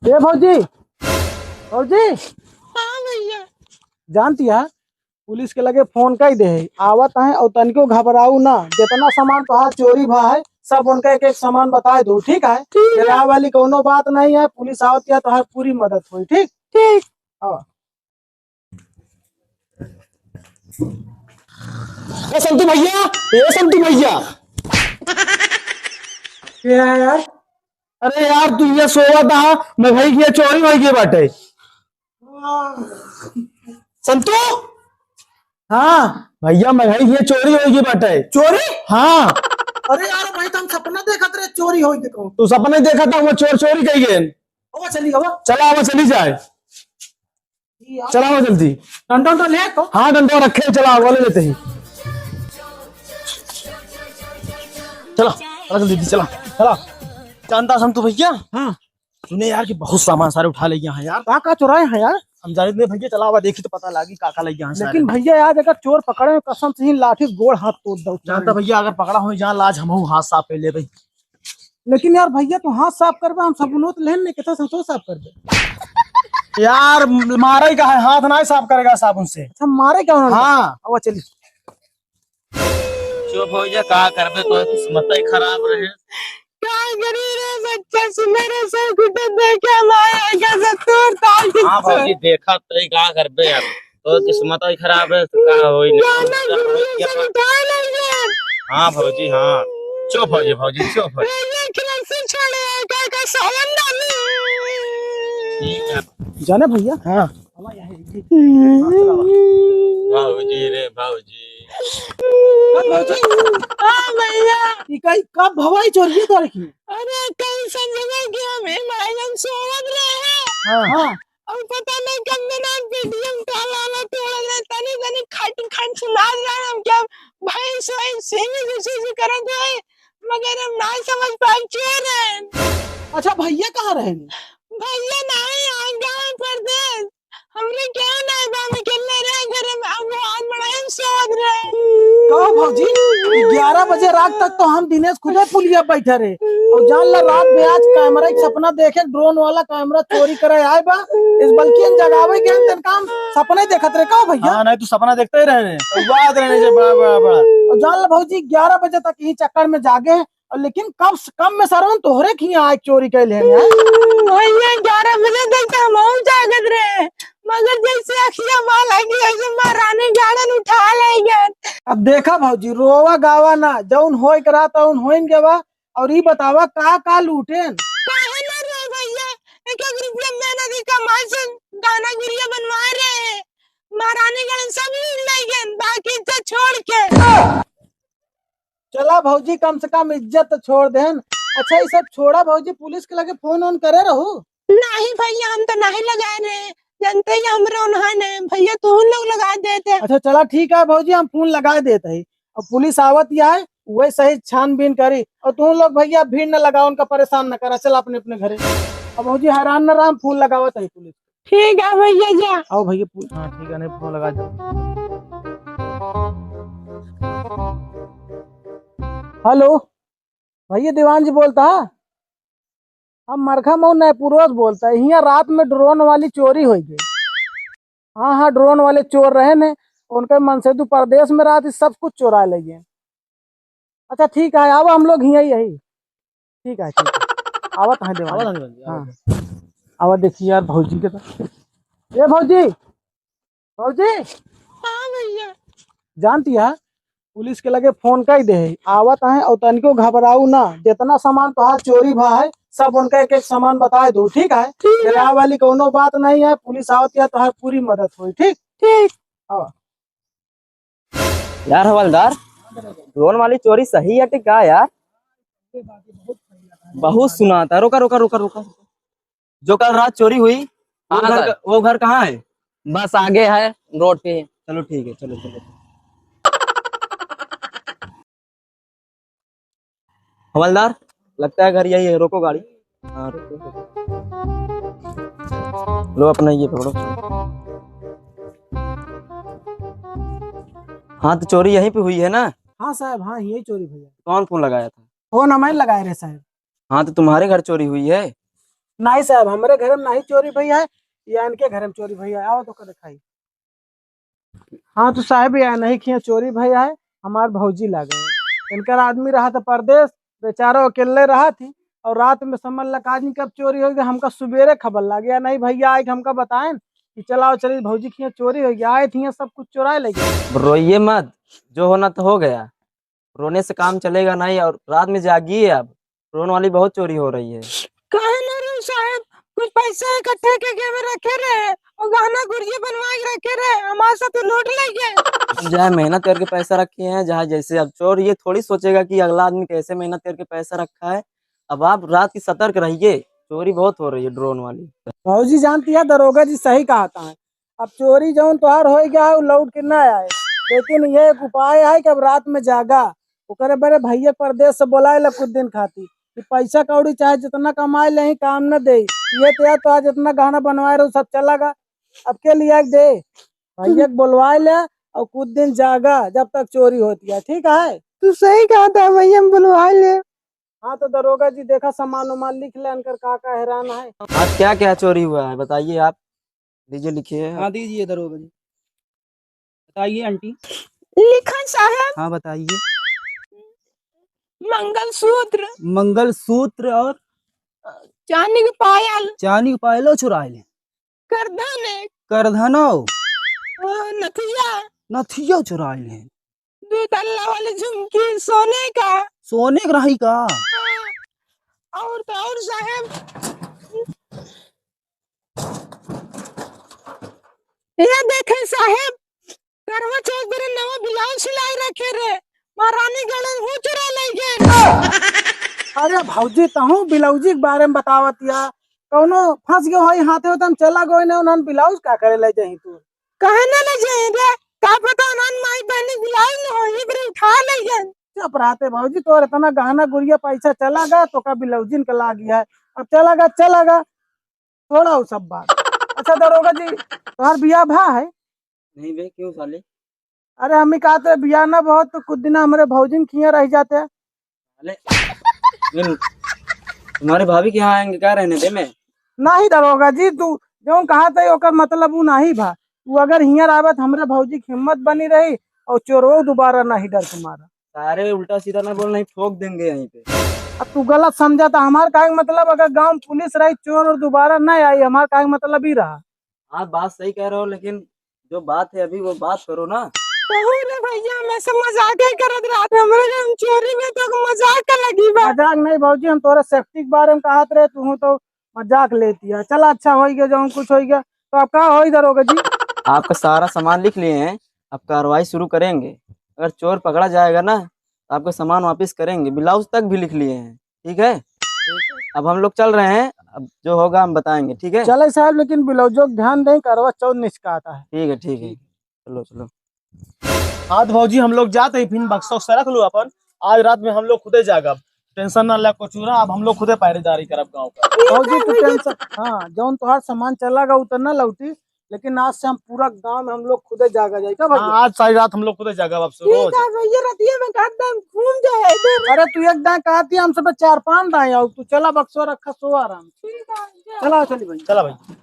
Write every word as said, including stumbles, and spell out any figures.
ए भौजी, भौजी। हाँ भैया। जानती है, पुलिस के लगे फोन कइ देहे, आवत हैं और तनिको घबराऊ ना। जितना सामान तोहार चोरी भा है, सब उनका एक एक सामान बताइ दो, ठीक है? ठीक है। डरावे वाली कौनो बात नहीं है, पुलिस आवत है, तोहार पूरी मदद होई, ठीक? ठीक। हाँ। ए संतू भैया, ए संतू भैया। क्या है यार? अरे यार, तू ये सोवत हा, मगही के चोरी होइ गई बाटे। संतू? हाँ। भैया, मगही के चोरी होइ गई बाटे। चोरी? हाँ। अरे यार भाई, तो हम सपना देखत रहे चोरी होइ गई तो। तू सपना देखत हा, वो चोर चोरी कइ गए। अब चली, अब। चला, अब चली जाए। चला, आवा जल्दी। डंडा, डंडा ले तो। हाँ, डंडा रखे, चला, आवा ले लेते ही। चला, चला जल्दी, चला, चला। जानता संतू भैया? हाँ। तूने यार कि बहुत सामान सारे उठा ले गया है यार। का का चुराए हैं यार? हम जाने नहीं भैया, चला आवा देखी तो पता लागी का का ले गया है सारे। लेकिन भैया यार, अगर चोर पकड़े हैं, कसम से ही लाठी गोड़ हाथ तोड़ दो। जानता भैया, अगर पकड़ा हो जान लाज हम हाथ साफ कर ले भाई। लेकिन यार भैया, तू हाथ साफ करबे, हम साबुनो तो लेन नहीं, कितना हाथों साफ करबे? यार, मारे का है, हाथ ना साफ करेगा साबुन से। अच्छा, मारे का उन्होंने? हाँ। अब चलिए। चुप हो जा, का करबे, तो किस्मत ही खराब रहे। का करी रे बच्चा, सुनर से कुछ देखे माया का सतुर ताल हाँ किस्मत। भौजी, देखा तो ही का करबे यार। तो किस्मत ही खराब है, तो का होई ना। गाना गुल्ली से मिटाए नहीं यार। हाँ भौजी, हाँ। चुप हो जा भौजी, चुप हो जा। ये किरण से छोड़े, का, का सावन डाली। ठीक है। जाने भैया? हाँ। भौजी रे भौजी। हाँ भैया। ई कई कब भवाई चोरिये करे की? अरे कल संजय के हम ही मायन सोवत रहे। हाँ। हाँ। अब पता नहीं कब में ना पीडीएम का लाला तोड़ रहे, तनी तनी खट खट सुनात रहे, हम क्या भैंस वैंस सिंह जैसे जो करत रहे, मगर हम ना समझ पाए चोर है। अच्छा, भैया कहाँ रहे? भैया नहीं, आ गए परदेस। हमरे क्या ना बा, हम अकेले रहे घर में, अब वो आज बड़ा ही सोवत रहे। कहो भौजी, ग्यारह बजे रात तक तो हम दिनेश खुदे पुलिया बैठे रहे। और जान ला, रात में आज कैमरा एक सपना देखे, ड्रोन वाला कैमरा चोरी करे आए बा। इस बल्कि हम जगावे के हम तनका हम सपने देखत रहे। कहो भैया? हाँ, नहीं, तू सपना देखते ही रहे, बात रहे जे बड़ा, बड़ा, बड़ा। और जान ला भौजी, ग्यारह बजे तक यही चक्कर में जागे हैं। और लेकिन कब, कब में सरवन तोहरे खिया आए चोरी कैले हैं, हैं? भैया, ग्यारह बजे तक तो हम जागत रहे, मगर जैसे अखिया माँ लगी, वैसे महारानी गाड़न उठा ले गए। अब देखा भौजी, रोवा गावा ना, जौन होए के रहा तौन होइन गवा। और ई बतावा, का का लूटेन? काहे ना रो भैया, एक एक रुपया मेहनत की कमाई से गहना गुरिया बनवाए रहे, महारानी गाड़न सब लूट ले गए, बाकी इज्जत छोड़ के। चला भौजी, कम से कम इज्जत तो छोड़ देन। अच्छा, ये सब छोड़ा भौजी, पुलिस के लगे फोन ओन करे रहू? नहीं भैया, हम तो नहीं लगाए रहे, जानते ही हमरे ओनहा नहीं भैया, तू लोग लगा देते। अच्छा चला ठीक है भौजी, हम फोन लगा देते हैं। अब पुलिस आवत ही है, वही सही छानबीन करी। और तू लोग भैया भीड़ न लगाओ, उनका परेशान न करा, चला अपने अपने घरे। अब भौजी हैरान न रहा, हम फोन लगावत है पुलिस। ठीक है भैया, जा। आओ भैया, पू-, हाँ, ठीक है, नहीं, फोन लगा दो। हेलो, भैया दीवान जी बोलता है? हम मरखा मऊ नैपुरोस बोलता है। हियाँ रात में ड्रोन वाली चोरी होइ गई। हाँ, हाँ, ड्रोन वाले चोर रहे ने, उनके मनसेदू परदेस में रहत ही, सब कुछ चोरा ले गए। अच्छा ठीक है, आवा, हम लोग हियाँ ही यही। ठीक है, ठीक है। आवत हैं देवान। आवत हैं देवान जी, हाँ। आवत हैं। आवा देखी यार भौजी के तो। ए भौजी, भौजी। हाँ भैया। जानती है, पुलिस के लगे फोन कइ देहे, आवत हैं और तनिको घबराऊ ना, जितना सामान तोहार चोरी भा है, सब उनका एक एक सामान बताए दो, ठीक है? ठीक है। डरावे वाली कौनो बात नहीं है, पुलिस आवत है, तोहार पूरी मदद होई, ठीक? ठीक। हाँ। यार हवलदार, ड्रोन वाली चोरी सही है कि का यार? बहुत सुनाता। रुका, रुका, रुका, रुका। जो कल रात चोरी हुई, वो हाँ घर सर। का, वो घर कहाँ है? बस आगे है, रोड पे। चलो ठीक है, चलो, चलो। हवलदार, लगता है घर यही है, रोको गाड़ी। हाँ, रोको, रोको। लो अपना ये पकड़ो। हाँ, तो चोरी यहीं पे हुई है ना? हाँ साहब, हाँ, यही चोरी भैया। कौन फोन लगाया था? फोन हमें लगाए रहे साहब। हाँ, तो तुम्हारे घर चोरी हुई है? नाहीं साहब, हमरे घर में नाहीं चोरी भई है, या इनके घर में चोरी भई है। आओ तो का दिखाई। हाँ तो साहब, या नहीं किया चोरी भई है, हमार भौजी लागे है। इनकर आदमी रहा था परदेस, बेचारा अकेले रहा थी, और रात में समझ ला का जानी कब चोरी होइ गया। हमका सुबेरे खबर लागे, या नहीं भैया आए के हमका बताएन कि चलाओ चली भौजी किया चोरी होइ गया, आए थी सब कुछ चुराए ले गए। रोइए मत, जो होना तो हो गया, रोने से काम चलेगा नहीं, और रात में जागिए आप, ड्रोन वाली बहुत चोरी हो रही है। काहे ना रे साहब, कुछ पैसा इकट्ठा करके हमें रखे रहे और गहना गुरिया बनवा के रखे रहे, हमारे साथ लूट ले गए। हम जहाँ मेहनत करके पैसा रखे हैं, जहाँ जैसे अब चोर ये थोड़ी सोचेगा कि अगला आदमी कैसे मेहनत करके पैसा रखा है। अब आप रात की सतर्क रहिए, चोरी बहुत हो रही है ड्रोन वाली। भौजी जानती है, दरोगा जी सही कहा था। अब चोरी जौन तोहार होइ गया है, उ लौट के ना आए, लेकिन ये एक उपाय है कि अब रात में जागा, ओकरे बरे भैया परदेस से बोलाए ला कुछ दिन खातिर कि पैसा कौड़ी चाहे जितना कमाए ले, काम न दे। ये तो यार, तोहार जितना गहना बनवाए रहो, सब चला गा। अब के लिया के दे, भैया के बोलवाए ले और कुछ दिन जागा, जब तक चोरी होती है, ठीक है? तू सही कहा था भैया, हम बुलवाए ले। हाँ तो दरोगा जी, देखा सामान उमान लिख ले, अनकर का का हैरान है। आज क्या क्या चोरी हुआ है बताइए आप, दीजिए, लिखिए। हाँ दीजिए दरोगा जी, बताइए आंटी। लिखा साहब। हाँ बताइए। मंगलसूत्र। मंगलसूत्र और? चांदी के पायल। चांदी के पायलो चुराए ले। करधन। करधनो। और नथिया। नथियो चुराए ले। दो तल्ला वाली झुमकी सोने का। सोने के रही का? और तो और साहेब, ये देखे साहेब, करवा चौथ बेरे नवा ब्लाउज सिलाई रखे रहे, महारानी गणन हूँ चुरा ले गए। अरे भौजी, तहूँ ब्लाउजी के बारे में बतावत या, कौनो फंस गयो है हाथे, तो हम चला गए ने, उन्हन ब्लाउज का करे ले जाई तू? काहे ना ले जाई रे? का पता उन्हन माई बहनी बुलाई न हो, ये बेरे उठा ले गए। चुप रहते भौजी, तोर इतना गहना गुरिया पैसा चला गा, तो का ब्लाउजिन के लागी है। अब चला गा, चला गा, छोड़ा उ सब बात। अच्छा दरोगा जी, तोहार बियाह भा है? नहीं बे, क्यों साले? अरे हम ही कहते बियाह ना बहुत तो कुछ दिन हमरे भौजिन खिया रह जाते। अरे, लेकिन तुम्हारे भाभी के यहाँ आएंगे क्या रहने दे में? नहीं दरोगा जी, तू जौन कहा था ओकर मतलब उ नहीं भा। उ अगर हियर आवे तो हमरे भौजी की हिम्मत बनी रही और चोरवो दोबारा नहीं डर के मारा। सारे उल्टा सीधा ना बोल, नहीं ठोक देंगे यहीं पे। अब तू गलत समझा था। हमार काहे के मतलब अगर गाँव में पुलिस रही, चोर और दोबारा नहीं आई, हमार काहे के मतलब ही रहा। हाँ, बात सही कह रहे हो, लेकिन जो बात है अभी वो बात करो ना। कहू रे भैया, हम ऐसे मजाक ही करत रहत, हमरे घर में चोरी में तो मजाक का लगी बा। मजाक नहीं भौजी, हम तोरे safety के बारे में कहत रहे, तू तो मजाक लेती है। चला अच्छा होइ गया, जौन कुछ होइ गया, तो अब का होई दरोगा जी? आपका सारा सामान लिख लिए हैं, अब कार्रवाई शुरू करेंगे। अगर चोर पकड़ा जाएगा ना, तो आपका सामान वापस करेंगे, ब्लाउज तक भी लिख लिए हैं, ठीक है? अब हम लोग चल रहे हैं, अब जो होगा हम बताएंगे, ठीक है? चले साहब, लेकिन ब्लाउजो के ध्यान दें, करवा चौथ निचकाता है। ठीक है, ठीक है, चलो, चलो। हाँ तो भौजी, हम लोग जाते हैं, फिर बक्सा उक्सा रख लो अपन। आज रात में हम लोग खुदे जागब, tension ना ले कोचूरा, अब हम लोग खुदे पहरेदारी करब गाँव का। भौजी तू tension, हाँ, जौन तोहार सामान चला गा उ तो ना लौटी, लेकिन आज से हम पूरा गाँव में हम लोग खुदे जागा जाई का भैया? हाँ, आज सारी रात हम लोग खुदे जागब अब से ठीक रोज। है भैया, रतिया में एकदम घूम जाए इधर। अरे तू एक दाएं कहती, हम सब चार पांच दाएं आओ, तू चला बक्सो रखा, सो आराम से। ठीक है भैया। चला चली भाई। चला भाई।